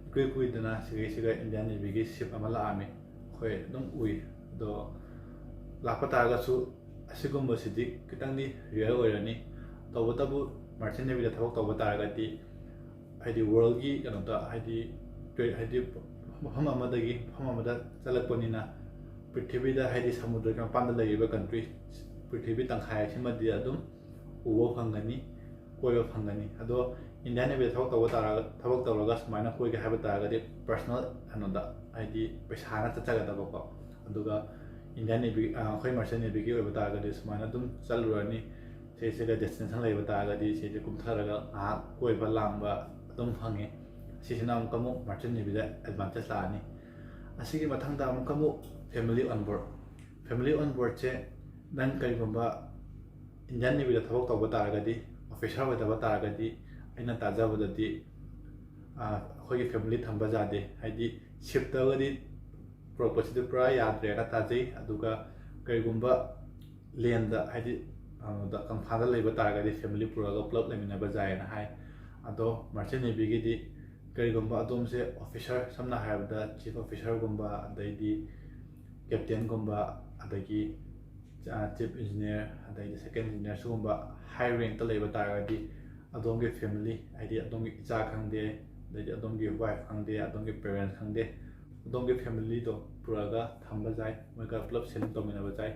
ꯏꯀꯨꯏ ꯀꯨꯏꯗꯅ ꯁꯤꯒꯩꯁꯤꯒ Indian Navyꯒꯤ ship ꯑꯃ ꯂꯥꯛꯑꯝꯃꯤ, ꯑꯩꯈꯣꯏ ꯑꯗꯨꯝ ꯎꯏ꯫ ꯑꯗꯣ ꯂꯥꯛꯄ ꯇꯥꯔꯒꯁꯨ ꯑꯁꯤꯒꯨꯝꯕꯁꯤꯗꯤ ꯈꯤꯇꯪꯗꯤ rare ꯑꯣꯏꯔꯅꯤ꯫ ꯇꯧꯕꯇꯕꯨ Merchant Navyꯗ ꯊꯕꯛ ꯇꯧꯕ ꯇꯥꯔꯒꯗꯤ, ꯍꯥꯏꯗꯤ worldꯒꯤ ꯀꯩꯅꯣꯗ, ꯍꯥꯏꯗꯤ ꯇ꯭ꯔꯦ-, ꯍꯥꯏꯗꯤ ꯃꯐꯝ ꯑꯃꯗꯒꯤ ꯃꯐꯝ ꯑꯃꯗ ꯆꯠꯂꯛꯄꯅꯤꯅ, ꯄ꯭ꯔꯤꯊꯤꯕꯤꯗ, ꯍꯥꯏꯗꯤ ꯁꯃꯨꯗ꯭ꯔꯒꯤ ꯃꯄꯥꯟꯗ ꯂꯩꯔꯤꯕ country, ꯄ꯭ꯔꯤꯊꯤꯕꯤ ꯇꯪꯈꯥꯏ ꯑꯁꯤꯃꯗꯤ ꯑꯗꯨꯝ ꯎꯕ ꯐꯪꯒꯅꯤ, ꯀꯣꯏꯕ ꯐꯪꯒꯅꯤ꯫ ꯑꯗꯣ Indian Navy ꯗ ꯊꯕꯛ ꯇꯧꯕ ꯇꯥꯔꯒ, ꯊꯕꯛ ꯇꯧꯔꯒ ꯁꯨꯃꯥꯏꯅ ꯀꯣꯏꯒꯦ ꯍꯥꯏꯕ ꯇꯥꯔꯒꯗꯤ personal ꯀꯩꯅꯣꯗ, ꯍꯥꯏꯗꯤ ꯄꯩꯁꯥꯅ ꯆꯠꯆꯒꯗꯕꯀꯣ꯫ ꯑꯗꯨꯒ Indian Navy, ꯑ, ꯑꯩꯈꯣꯏ Merchant Navy ꯒꯤ ꯑꯣꯏꯕ ꯇꯥꯔꯒꯗꯤ ꯁꯨꯃꯥꯏꯅ ꯑꯗꯨꯝ ꯆꯠꯂꯨꯔꯅꯤ꯫ ꯁꯤꯁꯤꯒ destination ꯂꯩꯕ ꯇꯥꯔꯒꯗꯤ ꯁꯤꯁꯦ ꯀꯨꯝꯊꯔꯒ ꯉꯥꯏꯍꯥꯛ ꯀꯣꯏꯕ ꯂꯥꯡꯕ ꯑꯗꯨꯝ ꯐꯪꯉꯦ꯫ ꯁꯤꯁꯤꯅ ꯑꯃꯨꯛꯀ ꯑꯃꯨꯛ Merchant Navy ꯗ advantage ꯂꯥꯛꯑꯅꯤ꯫ ꯑꯁꯤꯒꯤ ꯃꯊꯪꯗ ꯑꯃꯨꯛꯀ ꯑꯃꯨꯛ family on board꯫ Family on board ꯁꯦ ꯅꯪ ꯀꯔꯤꯒꯨꯝꯕ Indian Navy ꯗ ꯊꯕꯛ ꯇꯧꯕ ꯇꯥꯔꯒꯗꯤ, officer ꯑꯣꯏꯗꯕ ꯇꯥꯔꯒꯗꯤ, ꯑꯩꯅ ꯇꯥꯖꯕꯗꯗꯤ, ꯑ, ꯑꯩꯈꯣꯏꯒꯤ family ꯊꯝꯕ ꯌꯥꯗꯦ꯫ ꯍꯥꯏꯗꯤ ship ꯇꯒꯗꯤ ꯄꯨꯔꯛꯄꯁꯤꯗꯤ ꯄꯨꯔꯥ ꯌꯥꯗ꯭ꯔꯦꯅ ꯇꯥꯖꯩ꯫ ꯑꯗꯨꯒ ꯀꯔꯤꯒꯨꯝꯕ land ꯗ, ꯍꯥꯏꯗꯤ, ꯑ, ꯀꯪꯐꯥꯜꯗ ꯂꯩꯕ ꯇꯥꯔꯒꯗꯤ family ꯄꯨꯔꯛꯑꯒ ꯄꯨꯂꯞ ꯂꯩꯃꯤꯟꯅꯕ ꯌꯥꯏꯌꯦꯅ ꯍꯥꯏ꯫ ꯑꯗꯣ Merchant Navy ꯒꯤꯗꯤ ꯀꯔꯤꯒꯨꯝꯕ ꯑꯗꯣꯝꯁꯦ officer, ꯁꯝꯅ ꯍꯥꯏꯔꯕꯗ chief officer ꯒꯨꯝꯕ, ꯑꯗꯩꯗꯤ captain ꯒꯨꯝꯕ, ꯑꯗꯒꯤ, ꯑ, chief engineer, ꯑꯗꯩꯗꯤ second engineer, ꯁꯤꯒꯨꯝꯕ high rank ꯇ ꯂꯩꯕ ꯇꯥꯔꯒꯗꯤ ꯑꯗꯣꯝꯒꯤ family, ꯍꯥꯏꯗꯤ ꯑꯗꯣꯝꯒꯤ ꯏꯆꯥ ꯈꯪꯗꯦ, ꯑꯗꯩꯗꯤ ꯑꯗꯣꯝꯒꯤ wife ꯈꯪꯗꯦ, ꯑꯗꯣꯝꯒꯤ parents ꯈꯪꯗꯦ, ꯑꯗꯣꯝꯒꯤ family ꯗꯣ ꯄꯨꯔꯛꯑꯒ ꯊꯝꯕ ꯌꯥꯏ, ꯃꯣꯏꯒ ꯄꯨꯂꯞ ꯁꯦꯟ ꯇꯧꯃꯤꯟꯅꯕ ꯌꯥꯏ꯫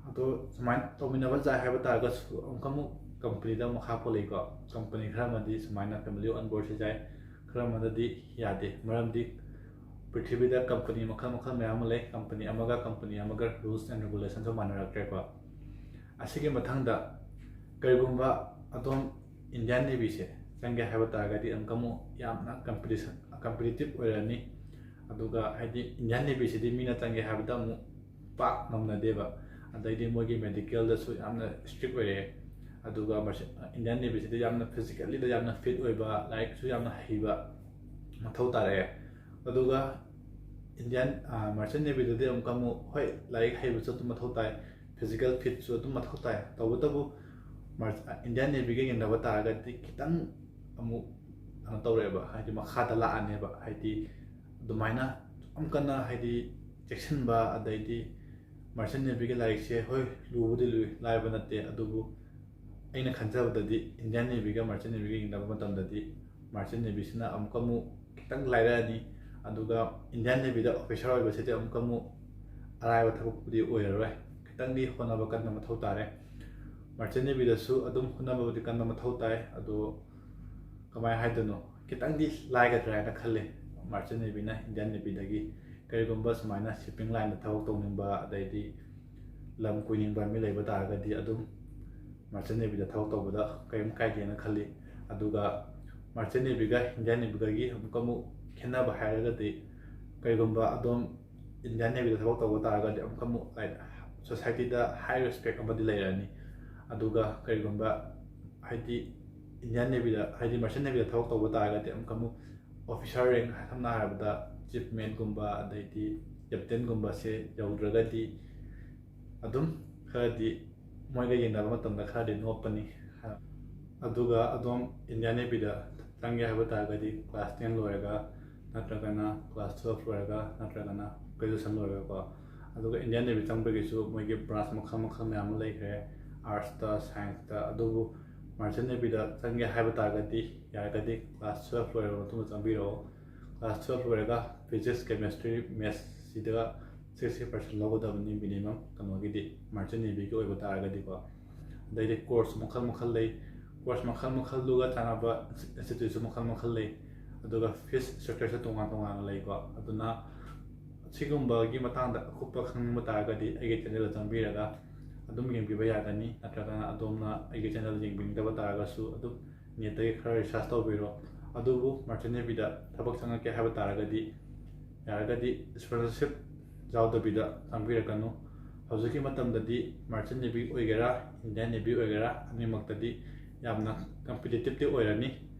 ꯑꯗꯣ ꯁꯨꯃꯥꯏꯅ ꯇꯧꯃꯤꯟꯅꯕ ꯌꯥꯏ ꯍꯥꯏꯕ ꯇꯥꯔꯒꯁꯨ ꯑꯃꯨꯛꯀ ꯑꯃꯨꯛ company ꯗ ꯃꯈꯥ ꯄꯣꯜꯂꯛꯏꯀꯣ꯫ Company ꯈꯔ ꯑꯃꯗꯤ ꯁꯨꯃꯥꯏꯅ family on board ꯁꯦ ꯌꯥꯏ, ꯈꯔ ꯑꯃꯗꯗꯤ ꯌꯥꯗꯦ꯫ ꯃꯔꯝꯗꯤ ꯄ꯭ꯔꯤꯊꯤꯕꯤꯗ company ꯃꯈꯜ ꯃꯈꯜ ꯃꯌꯥꯝ ꯑꯃ ꯂꯩ꯫ Company ꯑꯃꯒ company ꯑꯃꯒ rules and regulation ꯁꯨ ꯃꯥꯟꯅꯔꯛꯇ꯭ꯔꯦꯀꯣ꯫ ꯑꯁꯤꯒꯤ ꯃꯊꯪꯗ ꯀꯔꯤꯒꯨꯝꯕ ꯑꯗꯣꯝ Indian Navy ꯁꯦ ꯆꯪꯒꯦ ꯍꯥꯏꯕ ꯇꯥꯔꯒꯗꯤ ꯑꯃꯨꯛꯀ ꯑꯃꯨꯛ ꯌꯥꯝꯅ competition, competitive ꯑꯣꯏꯔꯅꯤ꯫ ꯑꯗꯨꯒ ꯍꯥꯏꯗꯤ Indian Navy ꯁꯤꯗꯤ ꯃꯤꯅ ꯆꯪꯒꯦ ꯍꯥꯏꯕꯗ ꯑꯃꯨꯛ ꯄꯥꯛ ꯉꯝꯅꯗꯦꯕ꯫ ꯑꯗꯩꯗꯤ ꯃꯣꯏꯒꯤ medical ꯗꯁꯨ ꯌꯥꯝꯅ strict ꯑꯣꯏꯔꯛꯑꯦ꯫ ꯑꯗꯨꯒ Indian Navy ꯁꯤꯗꯤ ꯌꯥꯝꯅ physically ꯗ ꯌꯥꯝꯅ fit ꯑꯣꯏꯕ, ꯂꯥꯏꯔꯤꯛꯁꯨ ꯌꯥꯝꯅ ꯍꯩꯕ ꯃꯊꯧ ꯇꯥꯔꯛꯑꯦ꯫ ꯑꯗꯨꯒ Indian, ꯑ, Merchant Navy ꯗꯗꯤ ꯑꯃꯨꯛꯀ ꯑꯃꯨꯛ, ꯍꯣꯏ, ꯂꯥꯏꯔꯤꯛ ꯍꯩꯕꯁꯨ ꯑꯗꯨꯝ ꯃꯊꯧ ꯇꯥꯏ, physical fit ꯁꯨ ꯑꯗꯨꯝ ꯃꯊꯧ ꯇꯥꯏ꯫ ꯇꯧꯕꯇꯕꯨ Mer-, Indian Navy ꯒ ꯌꯦꯡꯅꯕ ꯇꯥꯔꯒꯗꯤ ꯈꯤꯇꯪ ꯑꯃꯨꯛ ꯀꯩꯅꯣ ꯇꯧꯔꯛꯑꯦꯕ, ꯍꯥꯏꯗꯤ ꯃꯈꯥꯗ ꯂꯥꯛꯑꯅꯦꯕ꯫ ꯍꯥꯏꯗꯤ ꯑꯗꯨꯃꯥꯏꯅ ꯌꯥꯝ ꯀꯟꯅ, ꯍꯥꯏꯗꯤ ꯆꯦꯛꯁꯤꯟꯕ, ꯑꯗꯩꯗꯤ Merchant Navy ꯒꯤ ꯂꯥꯏꯔꯤꯛꯁꯦ, ꯍꯣꯏ, ꯂꯨꯕꯨꯗꯤ ꯂꯨꯏ, ꯂꯥꯏꯕ ꯅꯠꯇꯦ, ꯑꯗꯨꯕꯨ ꯑꯩꯅ ꯈꯟꯖꯕꯗꯗꯤ Indian Navy ꯒ Merchant Navy ꯒ ꯌꯦꯡꯅꯕ ꯃꯇꯝꯗꯗꯤ Merchant Navy ꯁꯤꯅ ꯑꯃꯨꯛꯀ ꯑꯃꯨꯛ ꯈꯤꯇꯪ ꯂꯥꯏꯔꯛꯑꯅꯤ꯫ ꯑꯗꯨꯒ Indian Navy ꯗ officer ꯑꯣꯏꯕꯁꯤꯗꯤ ꯑꯃꯨꯛꯀ ꯑꯃꯨꯛ ꯑꯔꯥꯏꯕ ꯊꯕꯛꯄꯨꯗꯤ ꯑꯣꯏꯔꯔꯣꯏ, ꯈꯤꯇꯪꯗꯤ ꯍꯣꯠꯅꯕ ꯀꯟꯕ ꯃꯊꯧ ꯇꯥꯔꯦ꯫ Merchant Navy ꯗꯁꯨ ꯑꯗꯨꯝ ꯍꯣꯠꯅꯕꯕꯨꯗꯤ ꯀꯟꯕ ꯃꯊꯧ ꯇꯥꯏ, ꯑꯗꯣ ꯀꯃꯥꯏꯅ ꯍꯥꯏꯗꯣꯏꯅꯣ, ꯈꯤꯇꯪꯗꯤ ꯂꯥꯏꯒꯗ꯭ꯔꯥ ꯍꯥꯏꯅ ꯈꯜꯂꯤ꯫ Merchant Navy ꯅ Indian Navy ꯗꯒꯤ ꯀꯔꯤꯒꯨꯝꯕ ꯁꯨꯃꯥꯏꯅ shipping line ꯗ ꯊꯕꯛ ꯇꯧꯅꯤꯡꯕ, ꯑꯗꯩꯗꯤ ꯂꯝ ꯀꯣꯏꯅꯤꯡꯕ ꯃꯤ ꯂꯩꯕ ꯇꯥꯔꯒꯗꯤ ꯑꯗꯨꯝ Merchant Navy ꯗ ꯊꯕꯛ ꯇꯧꯕꯗ ꯀꯔꯤꯝ ꯀꯥꯏꯗꯦꯅ ꯈꯜꯂꯤ꯫ ꯑꯗꯨꯒ Merchant Navy ꯒ Indian Navy ꯒꯒꯤ ꯑꯃꯨꯛꯀ ꯑꯃꯨꯛ ꯈꯦꯠꯅꯕ ꯍꯥꯏꯔꯒꯗꯤ, ꯀꯔꯤꯒꯨꯝꯕ ꯑꯗꯣꯝ Indian Navy ꯗ ꯊꯕꯛ ꯇꯧꯕ ꯇꯥꯔꯒꯗꯤ ꯑꯃꯨꯛꯀ ꯑꯃꯨꯛ, like, society ꯗ high respect ꯑꯃꯗꯤ ꯂꯩꯔꯅꯤ꯫ ꯑꯗꯨꯒ ꯀꯔꯤꯒꯨꯝꯕ, ꯍꯥꯏꯗꯤ, Indian Navy ꯗ, ꯍꯥꯏꯗꯤ Merchant Navy ꯗ ꯊꯕꯛ ꯇꯧꯕ ꯇꯥꯔꯒꯗꯤ ꯑꯃꯨꯛꯀ ꯑꯃꯨꯛ officer rank, ꯁꯝꯅ ꯍꯥꯏꯔꯕꯗ chief mate ꯀꯨꯝꯕ, ꯑꯗꯩꯗꯤ captain ꯒꯨꯝꯕꯁꯦ ꯌꯧꯗ꯭ꯔꯒꯗꯤ ꯑꯗꯨꯝ ꯈꯔꯗꯤ, ꯃꯣꯏꯒ ꯌꯦꯡꯅꯕ ꯃꯇꯝꯗ ꯈꯔꯗꯤ ꯅꯣꯞꯄꯅꯤ꯫ ꯑꯗꯨꯒ ꯑꯗꯣꯝ Indian Navy ꯗ ꯆꯪꯒꯦ ꯍꯥꯏꯕ ꯇꯥꯔꯒꯗꯤ class ten ꯂꯣꯏꯔꯒ, ꯅꯠꯇ꯭ꯔꯒꯅ class twelve ꯂꯣꯏꯔꯒ, ꯅꯠꯇ꯭ꯔꯒꯅ graduation ꯂꯣꯏꯔꯒꯀꯣ꯫ ꯑꯗꯨꯒ Indian Navy ꯆꯪꯕꯒꯤꯁꯨ ꯃꯣꯏꯒꯤ branch ꯃꯈꯜ ꯃꯈꯜ ꯃꯌꯥꯝ ꯑꯃ ꯂꯩꯈ꯭ꯔꯦ, arts ꯇ, science ꯇ꯫ ꯑꯗꯨꯕꯨ Merchant Navy ꯗ ꯆꯪꯒꯦ ꯍꯥꯏꯕ ꯇꯥꯔꯒꯗꯤ, ꯌꯥꯔꯒꯗꯤ class twelve ꯂꯣꯏꯔꯕ ꯃꯇꯨꯡꯗ ꯆꯪꯕꯤꯔꯛꯑꯣ꯫ Class twelve ꯂꯣꯏꯔꯒ physics, chemistry, maths ꯁꯤꯗ sixty percent ꯂꯧꯒꯗꯕꯅꯤ minimum, ꯀꯩꯅꯣꯒꯤꯗꯤ, Merchant Navy ꯒꯤ ꯑꯣꯏꯕ ꯇꯥꯔꯒꯗꯤꯀꯣ꯫ ꯑꯗꯩꯗꯤ course ꯃꯈꯜ ꯃꯈꯜ ꯂꯩ꯫ Course ꯃꯈꯜ ꯃꯈꯜꯗꯨꯒ ꯆꯥꯟꯅꯕ institute ꯁꯨ ꯃꯈꯜ ꯃꯈꯜ ꯂꯩ꯫ ꯑꯗꯨꯒ fees structure ꯁꯨ ꯇꯣꯉꯥꯟ ꯇꯣꯉꯥꯟꯅ ꯂꯩꯀꯣ꯫ ꯑꯗꯨꯅ ꯁꯤꯒꯨꯝꯕꯒꯤ ꯃꯇꯥꯡꯗ ꯑꯀꯨꯞꯄ ꯈꯪꯅꯤꯡꯕ ꯇꯥꯔꯒꯗꯤ ꯑꯩꯒꯤ channel ꯗ ꯆꯪꯕꯤꯔꯒ ꯑꯗꯨꯝ ꯌꯦꯡꯕꯤꯕ ꯌꯥꯒꯅꯤ꯫ ꯅꯠꯇ꯭ꯔꯒꯅ ꯑꯗꯣꯝꯅ ꯑꯩꯒꯤ channel ꯌꯦꯡꯕꯤꯅꯤꯡꯗꯕ ꯇꯥꯔꯒꯁꯨ ꯑꯗꯨꯝ net ꯇꯒꯤ ꯈꯔ research ꯇꯧꯕꯤꯔꯣ꯫ ꯑꯗꯨꯕꯨ Merchant Navy ꯗ ꯊꯕꯛ ꯆꯪꯉꯛꯀꯦ ꯍꯥꯏꯕ ꯇꯥꯔꯒꯗꯤ, ꯌꯥꯔꯒꯗꯤ sponsorship ꯌꯥꯎꯗꯕꯤꯗ ꯆꯪꯕꯤꯔꯛꯀꯅꯨ꯫ ꯍꯧꯖꯤꯛꯀꯤ ꯃꯇꯝꯗꯗꯤ Merchant Navy ꯑꯣꯏꯒꯦꯔꯥ, Indian Navy ꯑꯣꯏꯒꯦꯔꯥ, ꯑꯅꯤꯃꯛꯇꯗꯤ ꯌꯥꯝꯅ competitive ꯇꯤ ꯑꯣꯏꯔꯅꯤ꯫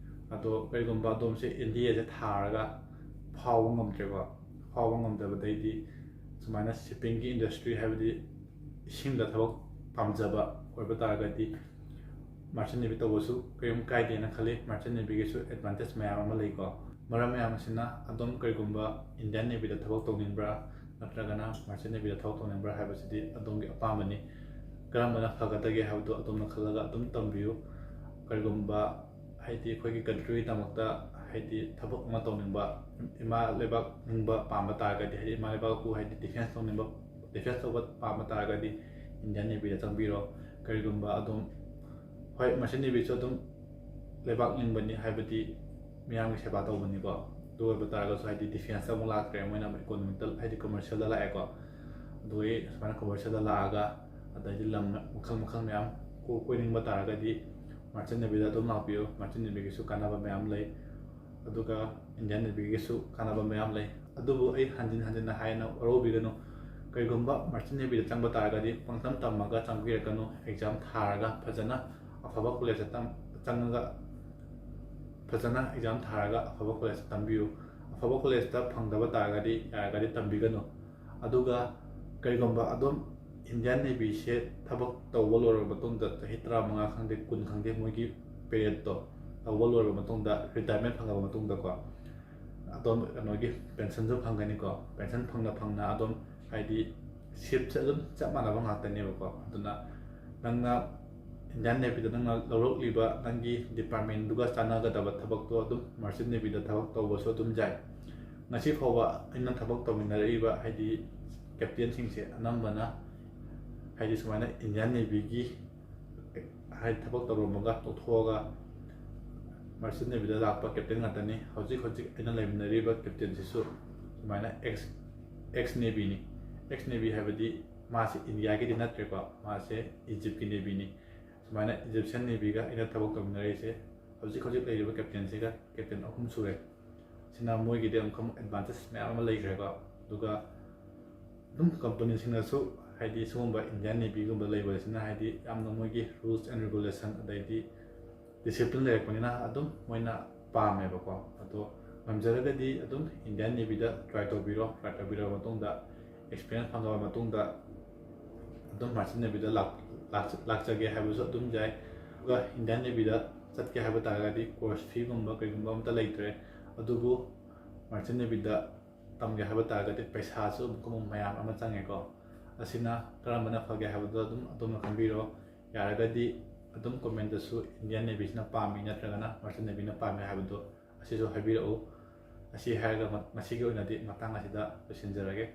ꯑꯗꯣ ꯀꯔꯤꯒꯨꯝꯕ ꯑꯗꯣꯝꯁꯦ N D A ꯁꯦ ꯊꯥꯔꯒ ꯐꯥꯎꯕ ꯉꯝꯗ꯭ꯔꯦꯀꯣ, ꯐꯥꯎꯕ ꯉꯝꯗꯕꯗꯩꯗꯤ ꯁꯨꯃꯥꯏꯅ shipping ꯒꯤ industry, ꯍꯥꯏꯕꯗꯤ ꯏꯁꯤꯡꯗ ꯊꯕꯛ ꯄꯥꯝꯖꯕ ꯑꯣꯏꯕ ꯇꯥꯔꯒꯗꯤ Merchant Navy ꯇꯧꯕꯁꯨ ꯀꯔꯤꯝ ꯀꯥꯏꯗꯦꯅ ꯈꯜꯂꯤ꯫ Merchant Navy ꯒꯤꯁꯨ advantage ꯃꯌꯥꯝ ꯑꯃ ꯂꯩꯀꯣ꯫ ꯃꯔꯝ ꯃꯌꯥꯝ ꯑꯁꯤꯅ ꯑꯗꯣꯝ ꯀꯔꯤꯒꯨꯝꯕ Indian Navy ꯗ ꯊꯕꯛ ꯇꯧꯅꯤꯡꯕ꯭ꯔꯥ ꯅꯠꯇ꯭ꯔꯒꯅ Merchant Navy ꯗ ꯊꯕꯛ ꯇꯧꯅꯤꯡꯕ꯭ꯔꯥ ꯍꯥꯏꯕꯁꯤꯗꯤ ꯑꯗꯣꯝꯒꯤ ꯑꯄꯥꯝꯕꯅꯤ꯫ ꯀꯔꯝꯕꯅ ꯐꯒꯗꯒꯦ ꯍꯥꯏꯕꯗꯨ ꯑꯗꯣꯝꯅ ꯈꯜꯂꯒ ꯑꯗꯨꯝ ꯇꯝꯕꯤꯌꯨ꯫ ꯀꯔꯤꯒꯨꯝꯕ, ꯍꯥꯏꯗꯤ, ꯑꯩꯈꯣꯏꯒꯤ country ꯒꯤꯗꯃꯛꯇ, ꯍꯥꯏꯗꯤ, ꯊꯕꯛ ꯑꯃ ꯇꯧꯅꯤꯡꯕ, ꯏꯃꯥ ꯂꯩꯕꯥꯛ ꯅꯤꯡꯕ ꯄꯥꯝꯕ ꯇꯥꯔꯒꯗꯤ, ꯍꯥꯏꯗꯤ, ꯏꯃꯥ ꯂꯩꯕꯥꯛꯄꯨ, ꯍꯥꯏꯗꯤ, defence ꯇꯧꯅꯤꯡꯕ, defence ꯇꯧꯕ ꯄꯥꯝꯕ ꯇꯥꯔꯒꯗꯤ Indian Navy ꯗ ꯆꯪꯕꯤꯔꯣ꯫ ꯀꯔꯤꯒꯨꯝꯕ ꯑꯗꯨꯝ, ꯍꯣꯏ, Merchant Navy ꯁꯨ ꯑꯗꯨꯝ ꯂꯩꯕꯥꯛ ꯅꯤꯡꯕꯅꯤ, ꯍꯥꯏꯕꯗꯤ ꯃꯤꯌꯥꯝꯒꯤ ꯁꯦꯕꯥ ꯇꯧꯕꯅꯤꯀꯣ꯫ ꯑꯗꯨ ꯑꯣꯏꯕ ꯇꯥꯔꯒꯁꯨ ꯍꯥꯏꯗꯤ defenceꯇ ꯑꯃꯨꯛ ꯂꯥꯛꯇ꯭ꯔꯦ, ꯃꯣꯏꯅ economical ꯍꯥꯏꯗꯤ commercialꯗ ꯂꯥꯛꯑꯦꯀꯣ꯫ ꯑꯗꯨꯒꯤ ꯁꯨꯃꯥꯏꯅ commercialꯗ ꯂꯥꯛꯑꯒ ꯑꯗꯩꯗꯤ ꯂꯝ ꯃꯈꯜ ꯃꯈꯜ ꯃꯌꯥꯝ ꯀꯣ-, ꯀꯣꯏꯅꯤꯡꯕ ꯇꯥꯔꯒꯗꯤ Merchant Navyꯗ ꯑꯗꯨꯝ ꯂꯥꯛꯄꯤꯌꯨ꯫ Merchant Navyꯒꯤꯁꯨ ꯀꯥꯟꯅꯕ ꯃꯌꯥꯝ ꯂꯩ꯫ ꯑꯗꯨꯒ Indian Navyꯒꯤꯁꯨ ꯀꯥꯟꯅꯕ ꯃꯌꯥꯝ ꯂꯩ꯫ ꯑꯗꯨꯕꯨ ꯑꯩ ꯍꯟꯖꯤꯟ ꯍꯟꯖꯤꯟꯅ ꯍꯥꯏꯅ ꯋꯥꯔꯧꯕꯤꯒꯅꯨ꯫ ꯀꯔꯤꯒꯨꯝꯕ Merchant Navyꯗ ꯆꯪꯕ ꯇꯥꯔꯒꯗꯤ ꯄꯪꯇꯝ ꯇꯝꯃꯒ ꯆꯪꯕꯤꯔꯛꯀꯅꯨ꯫ Exam ꯊꯥꯔꯒ ꯐꯖꯅ ꯑꯐꯕ collegeꯇ ꯇꯝ-, ꯆꯪꯉꯒ ꯐꯖꯅ exam ꯊꯥꯔꯒ ꯑꯐꯕ collegeꯇ ꯇꯝꯕꯤꯌꯨ꯫ ꯑꯐꯕ collegeꯇ ꯐꯪꯗꯕ ꯇꯥꯔꯒꯗꯤ ꯌꯥꯔꯒꯗꯤ ꯇꯝꯕꯤꯒꯅꯨ꯫ ꯑꯗꯨꯒ ꯀꯔꯤꯒꯨꯝꯕ ꯑꯗꯣꯝ Indian Navyꯁꯦ ꯊꯕꯛ ꯇꯧꯕ ꯂꯣꯏꯔꯕ ꯃꯇꯨꯡꯗ ꯆꯍꯤ ꯇꯔꯥꯃꯉꯥ ꯈꯪꯗꯦ, ꯀꯨꯟ ꯈꯪꯗꯦ, ꯃꯣꯏꯒꯤ periodꯇꯣ ꯇꯧꯕ ꯂꯣꯏꯔꯕ ꯃꯇꯨꯡꯗ, retirement ꯐꯪꯉꯕ ꯃꯇꯨꯡꯗꯀꯣ, ꯑꯗꯣꯝ ꯀꯩꯅꯣꯒꯤ pensionꯁꯨ ꯐꯪꯒꯅꯤꯀꯣ꯫ Pension ꯐꯪꯅ ꯐꯪꯅ ꯑꯗꯣꯝ ꯍꯥꯏꯗꯤ shipꯁꯦ ꯑꯗꯨꯝ ꯆꯞ ꯃꯥꯟꯅꯕ ꯉꯥꯛꯇꯅꯦꯕꯀꯣ꯫ ꯑꯗꯨꯅ ꯅꯪꯅ Indian Navyꯗ ꯅꯪꯅ ꯂꯧꯔꯛꯂꯤꯕ ꯅꯪꯒꯤ departmentꯗꯨꯒ ꯆꯥꯟꯅꯒꯗꯕ ꯊꯕꯛꯇꯣ ꯑꯗꯨꯝ Merchant Navyꯗ ꯊꯕꯛ ꯇꯧꯕꯁꯨ ꯑꯗꯨꯝ ꯌꯥꯏ꯫ ꯉꯁꯤ ꯐꯥꯎꯕ ꯑꯩꯅ ꯊꯕꯛ ꯇꯧꯃꯤꯟꯅꯔꯛꯏꯕ ꯍꯥꯏꯗꯤ captainꯁꯤꯡꯁꯦ ꯑꯅꯝꯕꯅ ꯍꯥꯏꯗꯤ ꯁꯨꯃꯥꯏꯅ Indian Navyꯒꯤ ꯍꯥꯏꯗꯤ ꯊꯕꯛ ꯇꯧꯔꯝꯃꯒ ꯇꯣꯛꯊꯣꯛꯑꯒ Merchant Navyꯗ ꯂꯥꯛꯄ captain ꯉꯥꯛꯇꯅꯤ꯫ ꯍꯧꯖꯤꯛ ꯍꯧꯖꯤꯛ ꯑꯩꯅ ꯂꯩꯃꯤꯟꯅꯔꯤꯕ captainꯁꯤꯁꯨ ꯁꯨꯃꯥꯏꯅ ex, ex Navyꯅꯤ꯫ Ex Navy ꯍꯥꯏꯕꯗꯤ ꯃꯥꯁꯦ Indiaꯒꯤꯗꯤ ꯅꯠꯇ꯭ꯔꯦꯀꯣ, ꯃꯥꯁꯦ Egyptꯀꯤ Navyꯅꯤ꯫ ꯁꯨꯃꯥꯏꯅ Egyptian Navyꯒ ꯑꯩꯅ ꯊꯕꯛ ꯇꯧꯃꯤꯟꯅꯔꯛꯏꯁꯦ ꯍꯧꯖꯤꯛ ꯍꯧꯖꯤꯛ ꯂꯩꯔꯤꯕ captainꯁꯤꯒ captain ꯑꯍꯨꯝ ꯁꯨꯔꯦ꯫ ꯁꯤꯅ ꯃꯣꯏꯒꯤꯗꯤ ꯑꯃꯨꯛꯀ ꯑꯃꯨꯛ advantage ꯃꯌꯥꯝ ꯑꯃ ꯂꯩꯈ꯭ꯔꯦꯀꯣ꯫ ꯑꯗꯨꯒ ꯑꯗꯨꯝ companyꯁꯤꯡꯅꯁꯨ ꯍꯥꯏꯗꯤ ꯁꯤꯒꯨꯝꯕ Indian Navyꯒꯨꯝꯕ ꯂꯩꯕꯁꯤꯅ ꯍꯥꯏꯗꯤ ꯌꯥꯝꯅ ꯃꯣꯏꯒꯤ rules and regulation ꯑꯗꯩꯗꯤ discipline ꯂꯩꯔꯛꯄꯅꯤꯅ ꯑꯗꯨꯝ ꯃꯣꯏꯅ ꯄꯥꯝꯃꯦꯕꯀꯣ꯫ ꯑꯗꯣ ꯉꯝꯖꯔꯒꯗꯤ ꯑꯗꯨꯝ Indian Navyꯗ try ꯇꯧꯕꯤꯔꯣ꯫ Try ꯇꯧꯕꯤꯔꯕ ꯃꯇꯨꯡꯗ experience ꯐꯪꯉꯕ ꯃꯇꯨꯡꯗ ꯑꯗꯨꯝ Merchant Navyꯗ ꯂꯥꯛ-, ꯂꯥꯛꯆ-, ꯂꯥꯛꯆꯒꯦ ꯍꯥꯏꯕꯁꯨ ꯑꯗꯨꯝ ꯌꯥꯏ꯫ ꯑꯗꯨꯒ Indian Navyꯗ ꯆꯠꯀꯦ ꯍꯥꯏꯕ ꯇꯥꯔꯒꯗꯤ course feeꯒꯨꯝꯕ ꯀꯩꯒꯨꯝꯕ ꯑꯝꯇ ꯂꯩꯇ꯭ꯔꯦ꯫ ꯑꯗꯨꯕꯨ Merchant Navyꯗ ꯇꯝꯒꯦ ꯍꯥꯏꯕ ꯇꯥꯔꯒꯗꯤ ꯄꯩꯁꯥꯁꯨ ꯑꯃꯨꯛꯀ ꯑꯃꯨꯛ ꯃꯌꯥꯝ ꯑꯃ ꯆꯪꯉꯦꯀꯣ꯫ ꯑꯁꯤꯅ ꯀꯔꯝꯕꯅ ꯐꯒꯦ ꯍꯥꯏꯕꯗꯣ ꯑꯗꯨꯝ ꯑꯗꯣꯝꯅ ꯈꯟꯕꯤꯔꯣ꯫ ꯌꯥꯔꯒꯗꯤ ꯑꯗꯨꯝ commentꯇꯁꯨ Indian Navyꯁꯤꯅ ꯄꯥꯝꯃꯤ ꯅꯠꯇ꯭ꯔꯒꯅ Merchant Navyꯅ ꯄꯥꯝꯃꯤ ꯍꯥꯏꯕꯗꯣ ꯑꯁꯤꯁꯨ ꯍꯥꯏꯕꯤꯔꯛꯎ꯫ ꯑꯁꯤ ꯍꯥꯏꯔꯒ ꯉ-, ꯉꯁꯤꯒꯤ ꯑꯣꯏꯅꯗꯤ ꯃꯇꯥꯡ ꯑꯁꯤꯗ ꯂꯣꯏꯁꯤꯟꯖꯔꯒꯦ꯫